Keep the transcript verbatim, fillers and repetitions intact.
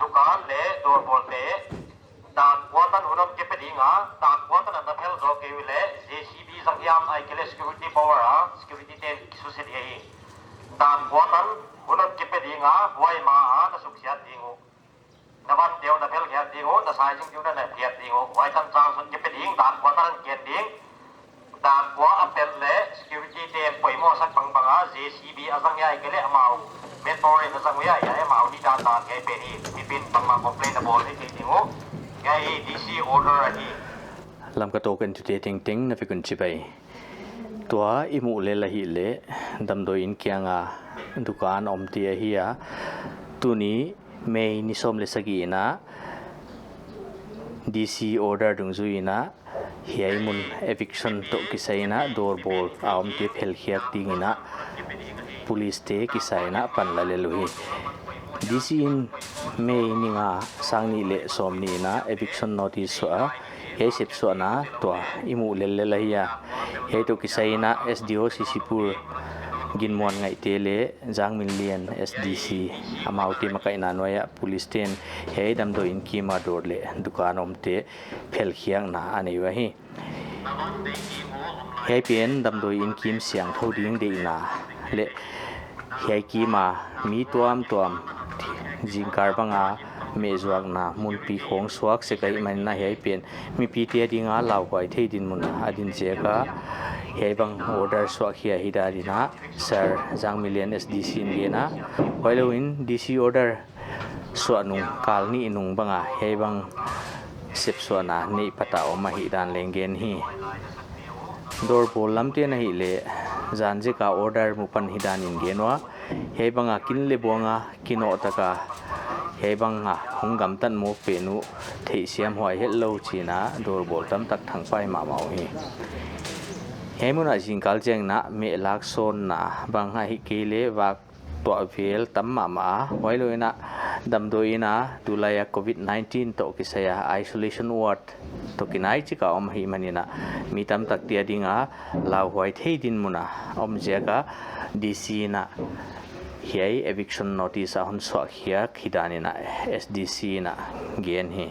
Dukan leh dawr bawlte dak kua tan hun hon kipe ding a, dak kua tan a na phel zou kei uleh J C B zang hiam ahihkeileh security power a security te'n kisuse ding hi. Dak kua tan hun hon kipe ding a, huai ma a na suksiat ding uh. Na van deuh na phel khiak ding uh, na saizing deuh na na khiak ding uh. Huai tan chang hun kipe ding, dak kua tan ken ding. Dak kua a pel leh security te poimoh sak bangbang a, J C B a zang hiam ahihkeileh amau manpower in a zang uh hiam, hiai amau ni dan dan hiai pen hi, mi pen bangmah complain a bawl hi thei ding uh. Hiai hi D C order ahi. Lamka Talk entute tengteng na vek un chibai. Tua i muh lel ahihleh damdawi inn kiang a dukan omte ahi a, tuni May ni sawm leh sagih in a D C order dungzui in a hiai mun eviction toh kisai in a dawr bawl a omte phel khiak ding in a police te kisai in a pan la lel uhi. D C in May ni nga, sang nih leh sawmnih in a eviction notice suah a, hiai sepsuahna tua i muh lel lel ahi a. Hiai toh kisai in a S D O C C Pur Ginmuan Ngaihte leh Jangminlian S D C amaute makaihna nuai ah police te'n hiai damdawi inn kim a dawr leh dukan omte phel khiakna a nei uh ahi. Hiai pen damdawi inn kim siangthou ding deihna leh hiai kim a mi tuamtuam zingkal bang a meh zuakna munpi khong suak sek ahihman in a, hiai pen mipite a ding a lauhuai thei dinmun a din ziak a hiai bang order suah khia hi dan in a Sir Jangminlian S D C in gen a, huailou in D C order suah nung kal nih nung bang a hiai bang sepsuahna neih pat a om ahih dan leng gen hi. Dawr bawl lamte'n ahihleh zan zek a order mu pan hi dan in gen ua, hiai bang a kin leh buang a kinoh tak a hiai bang a hong gamtat mawk pen uh theihsiam huai hetlou chi in a dawr bawl tamtak thangpai mahmah uhi. Hiai mun ah zingkal chiang in a meh lak sawnna bang ahihkeileh vak tuah vel tam mahmah a, huailou in a damdawi inn a tulai a covid nineteen toh kisai a isolation ward toh kinai chik a om ahihman in a mi tamtakte a ding a lauhuai thei dinmun a om ziak a D C in a hiai eviction notice a hon suah khiak hi dan in a S D C in a gen hi.